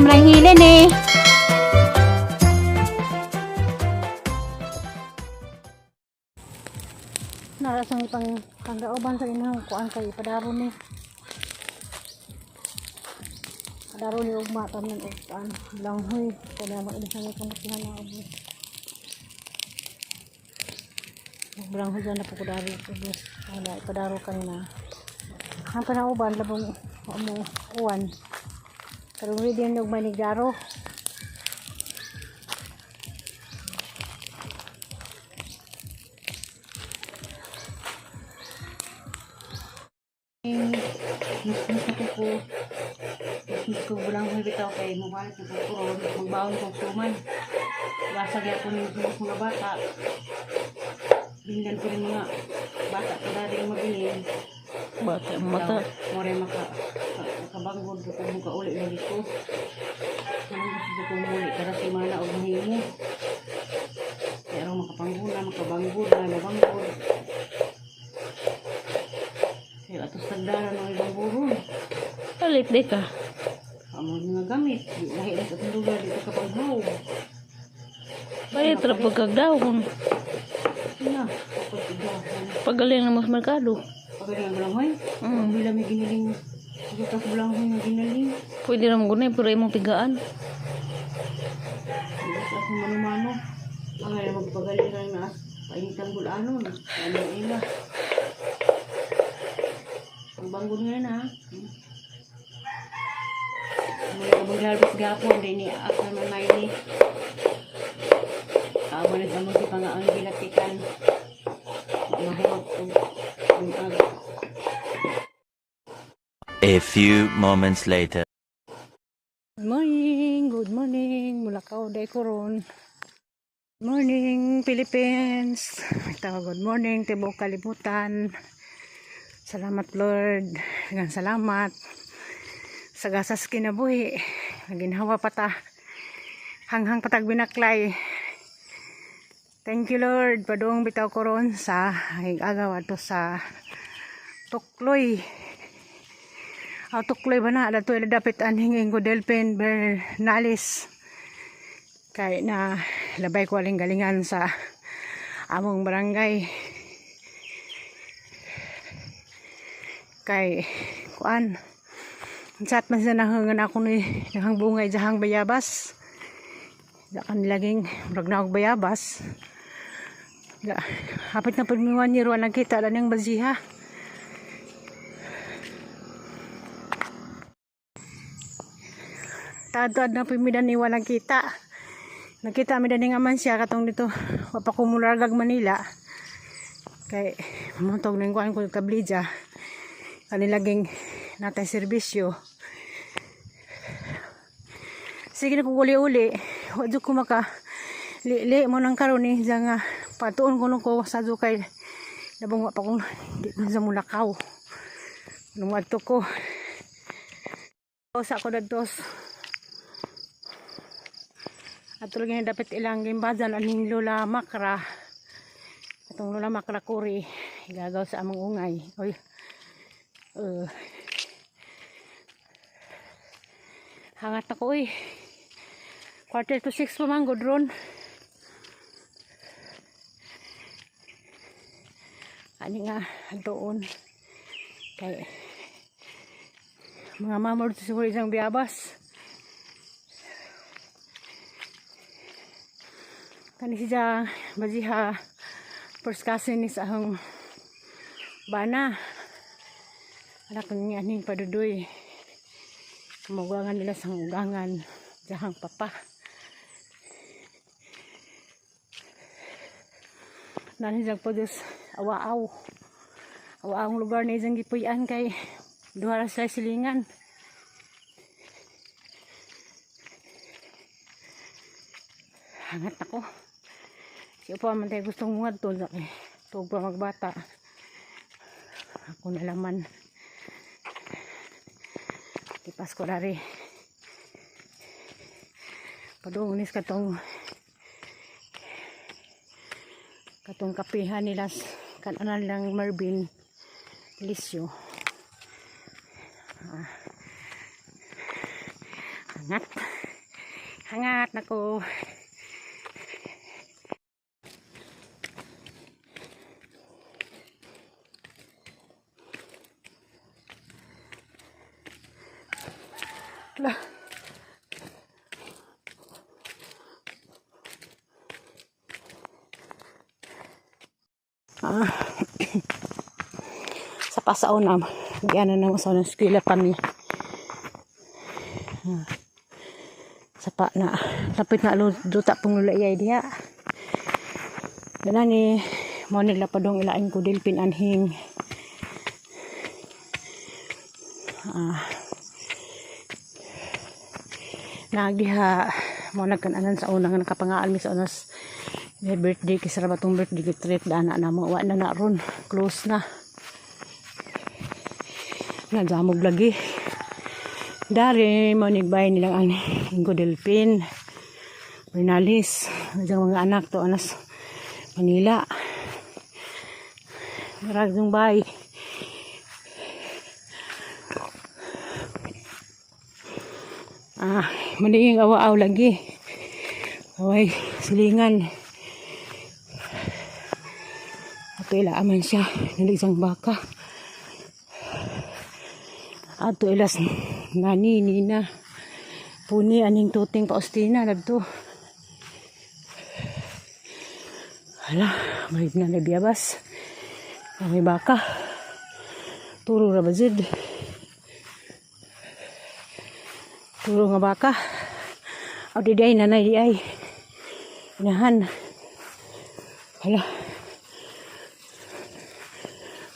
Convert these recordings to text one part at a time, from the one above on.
Sobrang hilin eh. Narasang pang panggauban sa inang kuan kay padaro ni. Padaro ni ugma taman og kuan langhoy kada mo ina sa kamutihan na ubos. Langhoy na po ko dari ubos. Wala ipadaro kanina. Ang panauban labong wa mo uwan. Karon ready na og manigaro. Nus na ko. Nus ko bulang ko bitaw kay mobile ko kuron magbaon ko suman. Basa gyud ko ni mga bata. Binggan ko rin mga bata ko dari mabilin. Bata mata. More maka makabanggod ko kung kauli lagi ko. Anong gusto ko muli kada semana og mahimo. Pero makapangguna, makabanggod, na mabanggod. Kaya atos tagdaran mga ibang buron. Palit di ka. Amo mga gamit, di lahi na sa atong lugar dito ka panghawb. Palit ra pagkagdaw kung Na, kapag igahan. pagaling na mo sa merkado. Pagaling ang bulanghoy. Ang bila may ginaling. Pagkat sa bulanghoy nga ginaling. Pwede ra mo gunay pero imong pigaan. Hindi sa akong mano-mano. Ang alam magpagaling ka na painitang gulanon. Ano ila. Ang bangon nga na. Mula ka maglalabas gapon. Di ni ako na ni. Kawa na sa mga pang ang gilatikan. Mahuwag ko. Ang ag. A few moments later. Good morning, good morning. Mula ka day ko ron. Good morning, Philippines. Ito, good morning, tibok kalibutan. Salamat, Lord. Daghang salamat. Sa gasas kinabuhi. Ginhawa pa ta. Hanghang patag binaklay. Thank you, Lord. Padung bitaw ko ron sa agaw ato sa Tukloy. Aw tukloy ba na dato ila dapit anhing inggo Delphin Bernales kay na labay ko aling galingan sa among barangay kay kuan unsat man siya nahangan ako ni nahang bungay jahang bayabas da kan laging murag na og bayabas da, hapit na pud mi 1 year wa nagkita da niyang baziha. Taad-taad na pimida ni walang kita. Nakita mi dani nga man siya katong dito wa pa ko mulargag Manila. Kay muntog ning kuan ko kablija. Kanilaging natay serbisyo. Sige na ko uli-uli. Wa jud ko maka li mo nang karon ni diya nga patuon ko nung ko sa kay labong wa pa kong di ko sa mulakaw. Nung adto ko. Sa ko dadtos. At tulog nga dapat ilang gimbadan aning Lola Makra. Atong Lola Makra kuri igagaw sa among ungay. Oy. Hangat ako oy. 5:45 pa man gud ron. Ani nga doon kay mga mamor siguro isang biyabas. Kani siya baziha first cousin ni sa ahong bana. Anak ni aning padudoy. Maguangan nila sa ugangan jahang papa. Nani jang podus awaaw. Awaaw ang lugar na isang gipuy-an kay duha ra sa silingan. Hangat ako. Si upo man tayo gustong mga to. Tuog pa magbata. Ako na laman. Tipas ko dari. Padungonis katong katong kapihan nila kanan lang Marvin Lisyo. Ah. Hangat. Hangat na ko. La. Ah. Sa pasaon na, giana na mo sa unang eskwela pa mi. Ah. Sapa na, lapit na duta pong lula iyay diha. Gana ni, mo nila pa dong ilain ko dilpin anhing. Ah. Nagdiha mo nagkananan sa una nga nakapangaal mi sa unas may birthday kay sa batong birthday kay trip dana na mo wa na na ron, close na. Nagdamog lagi dari mo nigbay nilang ang Ingo Delpin Bernales, ang mga anak to anas Manila. Marag yung bay. Ah, maniing awa-aw lagi. Away, silingan. Ato ila aman siya, isang baka. Ato ilas nani nina. Puni aning tuting paustina nagto. Hala, may na nabiyabas. May baka. Turo ra ba jud? Turo nga baka. Aw di day nanay di ay. Inahan. Hala.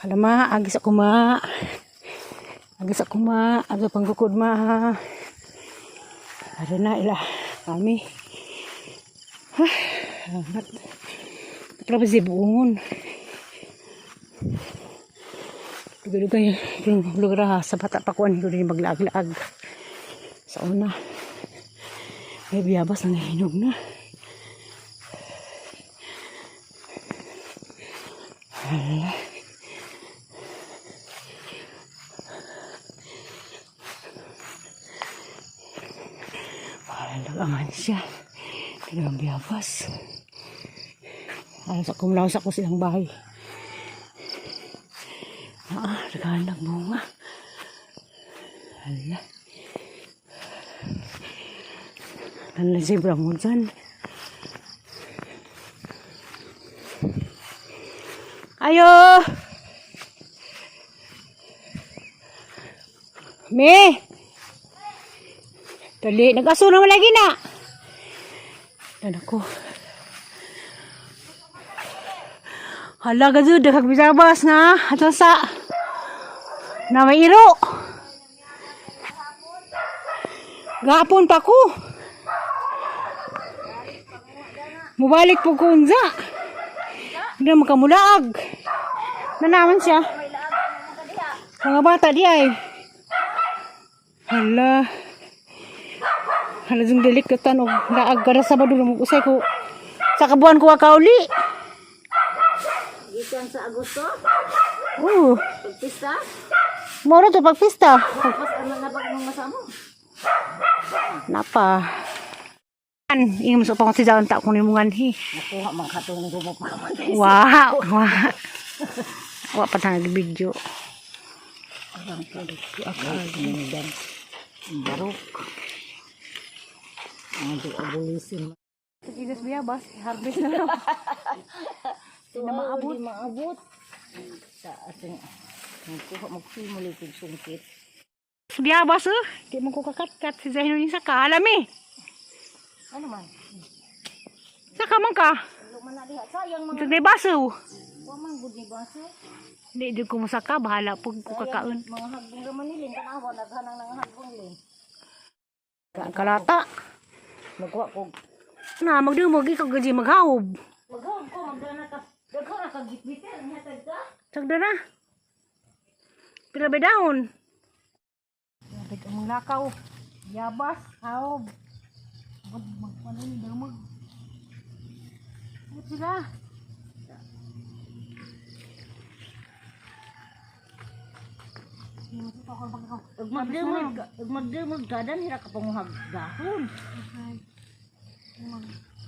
Hala ma, agis ako ma. Agis ako ma, ato panggukod ma. Ara na ila kami. Ha, hangat. Pero si buongon. Dugay-dugay yung lugar ha, sa bata pa kuan ko din maglaag-laag. Sa una. May biyabas nang hinog na. Hala. Parang siya. Pero ang biyabas. Alas ako mulaw sa ko silang bahay. Ah, naghahanap bunga. Hala. Nanay si Bramudan. Ayo! Me! Dali, nag-aso naman lagi na. Dan ako. Hala ka jud, daghang bisabas nga. Ato sa na may iro. Gapon pa ko. Mubalik po ko unsa. Hindi na makamulaag. Nanaman siya. Mga bata di ay. Hala. Hala jung delik katan og laag kada Sabado mo usay ko. Sa kabuan ko kauli. Gikan sa Agosto, Oo. pagpista, Moro to pagpista. tapos ano na pag mga masamo? Napa. An, ingam sa pang si jaon ta kung nimungan hi. Nakuha man katong ko mo pa. Wow, wow. Wa pa tang video. Ang kulit ko akal barok. Ang di abulisin. Ilis biyabas, harvest na lang. Di na maabot. Di maabot. Sa asing magkuha magsimuli kog sungkit. Biyabas eh. Di man ko kakat-kat si Zaino ni saka alam eh. Ano man? Saka man ka. Luman na diha sayang mga Ito baso. wa man gud ni baso. Hindi di ko musaka bahala pag ko kakaon. Mga hagbong raman nilin kanawa naghanang nang hagbong lin. Kalata. Magkuha kog Na magdumog ikaw gaji maghaob. maghawb ko magdana ka. Daghan ra ka gitbitin hatag ka. Sagda na. Pila ba dahon? Lapit ang lakaw. Yabas, haob. Mag magpano ni damag. Ano sila? Ug magdumog ka dan hira ka panguhag gahon.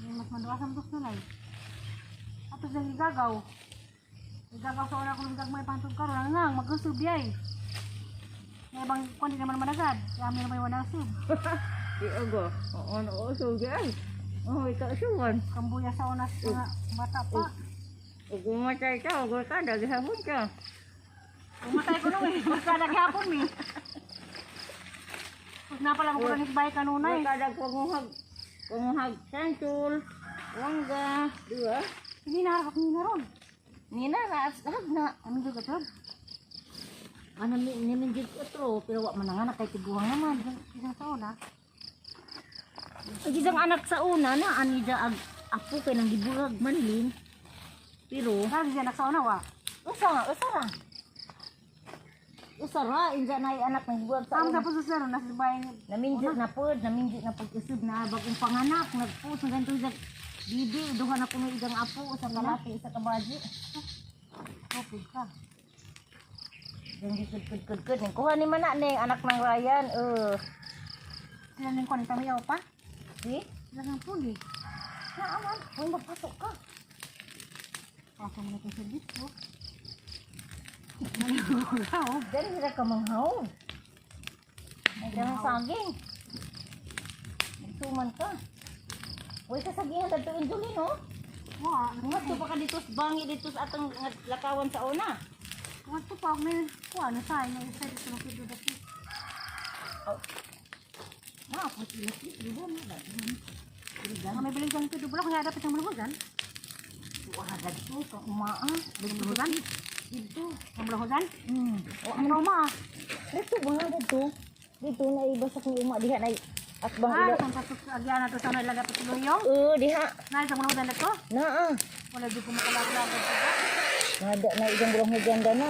Mas maduasan dos na lang. Ato sa gigagaw. Gigagaw sa una kong gagmay pantog karon ang nang magusub yay. May bang kuan di naman managad. Kaya may naman wala sub. Di ogo. Oo, oo, so ay. Oh, ikaw suwan. Kambuya sa una sa mga bata pa. Ug umatay ka, ug ka daghahon ka. Umatay ko nung eh. Basta naghapon eh. Pag napala mo ko lang isbay kanunay. Ug kadag panguhag panguhag santol. Wangga, di ba? Hindi na harap ni na ron. Nina na hag na. Ano juga to? Ano ni ni min jud otro pero wa man nga kay tiguang naman. Isang sa una. Ang isang anak sa una na ani da ag apo kay nang giburag man lin. Pero Sabi siya anak sa una wa. usa nga usa ra. Usa ra inja na anak nang giburag sa Ang una. sa puso sa ron nasa bahay. Naminjo na pod, naminjo na pag usod na bagong panganak, nagpus na ganito sa bibi, duha na kuno igang apo sa kalaki sa kabaji. Tupig ka. Dang gikud kud kud kud ning kuha ni mana ning anak ng Ryan. Sila ning kuan tamiyaw pa. Si? Sila ng puli. Naaman, hoy magpasok ka. Pasok mo na ito sa dito. Ano Dali ra ka manghaw. May dalang saging. Magsuman ka. Uy, sa sagingan dadto indulin oh. Wa, Ngadto pa ka dito sa bangi dito sa atong lakawan sa una. Kuwan to pa may kuan na sa inyo isa dito ng pido dati. Na, put ilaki, di ba na? Nga may bilang kang pido bula kaya dapat ang mulahugan. Wah, dadto ka umaa. Mulahugan. Dito. Ang mulahugan. O Ang uma. dito ba nga dito? Dito na iba sa kong uma diha na at bang Ah, ilo. ang pasok agyan na to sa nalaga patuluyong. Oo, diha. Na isang mulahugan na to. Naa. Wala di ko makalaglag. Nada na isang bulong higanda na.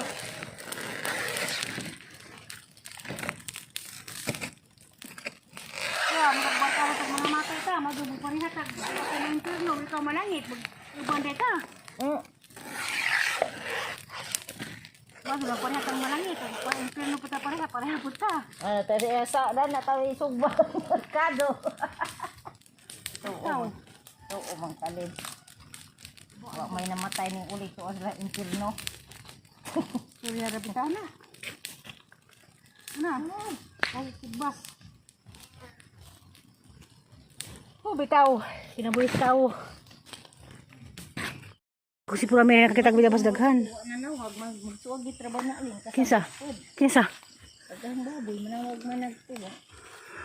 Kaya magbata ko sa mga matay ta, madubo pa rin hatag. Ako ng impierno, ikaw malangit, mag-ibande ka. Bago lang pareha tang malangit, ang impierno pa ta pareha, pareha po ta. Ano, tayo sa dan na tayo isugba merkado. Ikaw. Oo, mang talid. Wa may namatay ning uli ko sa impierno. Surya rabita na. Na, ay, bas. Oh, bitaw. Kinabuhis tao. Kasi pura may nakakita ko bas daghan. Wa na nawag mag magsuwag gid trabaho na alin Kinsa? Kinsa? Pagkang baboy manawag man nagtuwa.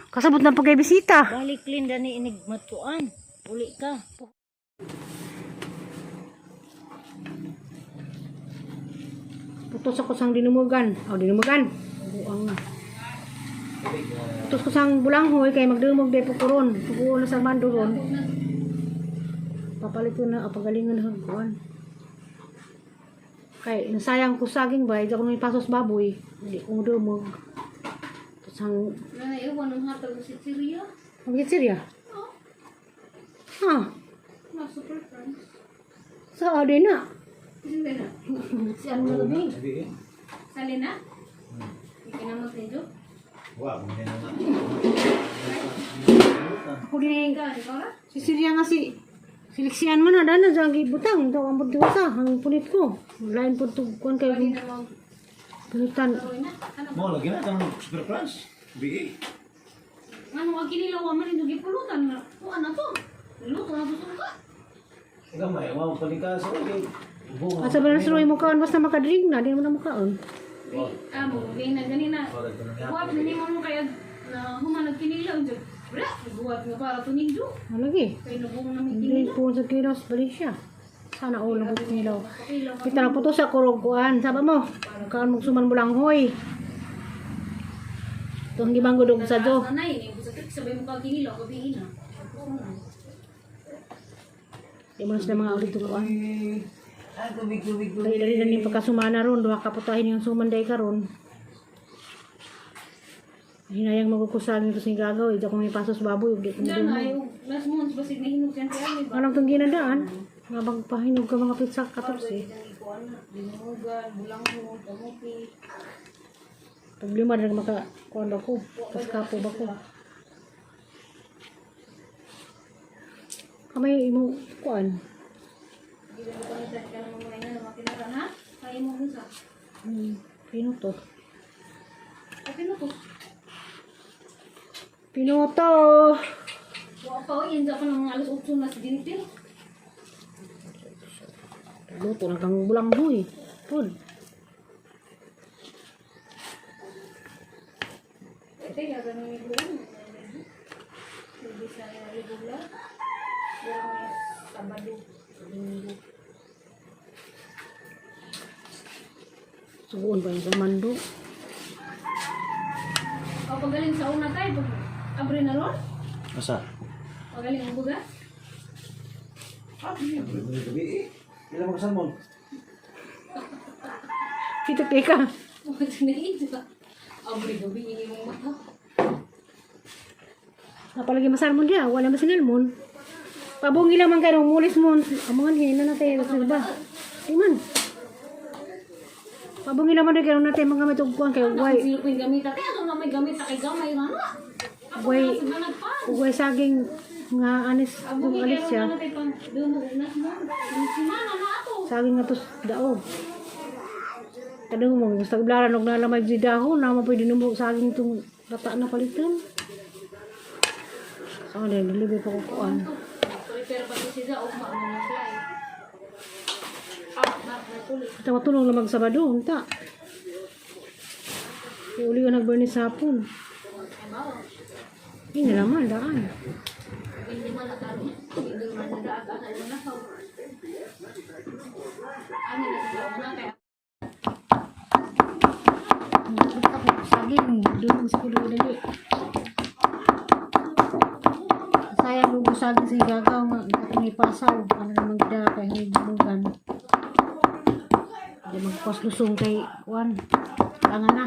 Kasabot ng pagkabisita. Balik Linda ni inig matuan. Uli ka. Putos ako sang dinumugan. O, dinumugan. Buang na. Putos ko sang bulanghoy kay magdumog day pukuron. Pukuron na sa mando ron. Papalit ko na, o, pagalingan na hagkuan. Kay, nasayang ko saging ba, hindi ako nung pasos baboy. Hindi ko dumog. Tapos ang... Iwan ang hatag sa Syria. Ang gitsirya? Ha? Mga super friends. Sa adi na. Hindi na. Si ano na gabi? Sali na? Hindi na mag-medyo. Ako din Ikaw, di ba? Si Syria nga si Seleksiyan mo na dana sa gibutang daw ang budiwasa ang punit ko. Lain po to kuan kay Hindi na mag... punitan. na. Ano? Mo lagi na kang super crunch. BA. Ano ang kinilaw man yung gipulutan na? O ano to? Luto na gusto ka. Gamay, wa mo palika sa okay. Bunga. Asa ba na suroy mo kaon basta makadrink na di mo na mukaon. Ah, mo na ganina. Buhat na nimo mo kaya na human nagkinilaw dyan. Wala, buhat nga para to ninyo. Malagi. Kay nabong na may Hindi kinilaw. po sa kilos bali siya. Sana all na nilaw. Pakilaw ka. Kita na puto sa kurog kuan. Saba mo. Kaon mo suman mo lang hoy. Itong gibang gudog sa do. Nanay, ni sa tik sabay mo ka kinilaw gabi na. Di mo na sila mga ulit kuan. Ay, tubig, tubig, Kay dali na ning pagkasumana ron, duha ka putahin yung sumanday karon. Hinayang magkukusal nito sa gagaw, ida kung may pasos baboy, ug di ko Diyan madumog. ay last month basig nahinog yan kaya may ba. Anong itong ginandaan? Nga magpahinog ka mga pizza 14. Dinugan, bulangho, kamuti. Problema na maka kuan ba ko. Kaskapo ba ko. Kamay imo kuan. Hindi ko pa ka ng mga ina makilala ha? Kaya mo unsa? Pinuto. Ay pinuto. Pinuto. Wa pa oy inda ko ng mga alas 8 na sa dintil. Luto na kang bulanghoy. Pud. Ate, gagawin ni Bulan. Hindi sa Libula. Wala Sabado. Linggo. Suguon pa yung sa mando. O, pagaling sa una tayo. Pag abre na ron. Asa? Pagaling ang bugas. Ah, gabi eh. Ilan mo kasalmon? Kita teka. Abre gabi, ini mong mata. Napalagi masarmon dia, wala masinalmon. Pabungi lang man kayo, mulis mo. Ang mga hina na tayo, ba? Di man. Pabungi lang man kayo natin mga may tugkuan kayo. Way. Way, Silo ko yung gamit. Ate, ano na may gamit sa kay gamay na na. way, Sa nagpan. way saging nga anis, kung Abugi alis kayo siya. na natin pang dumuunas mo. Simana na ato. Saging nga to daog. Kadung mo, gusto blaran og nalamay di dahon, na mo pwede nimo saging itong lata na palitan. So, dahil deliver pa ko kuan. Prepare pa to siya o maano na fly. Ah, na tuloy. Ito matulong lang magsabado, unta. Uli ka nagburnis hapon. Hindi na naman, daan. Hindi man nakaro. Hindi man nadaag ang ano na ka. Ano na sa una kaya Saging, doon sa kulo dali. Sayang lugo saging sa gagaw nga katong ipasaw ano naman gida kay hinibugan. Di magpas lusong kay kuan. Tangan na.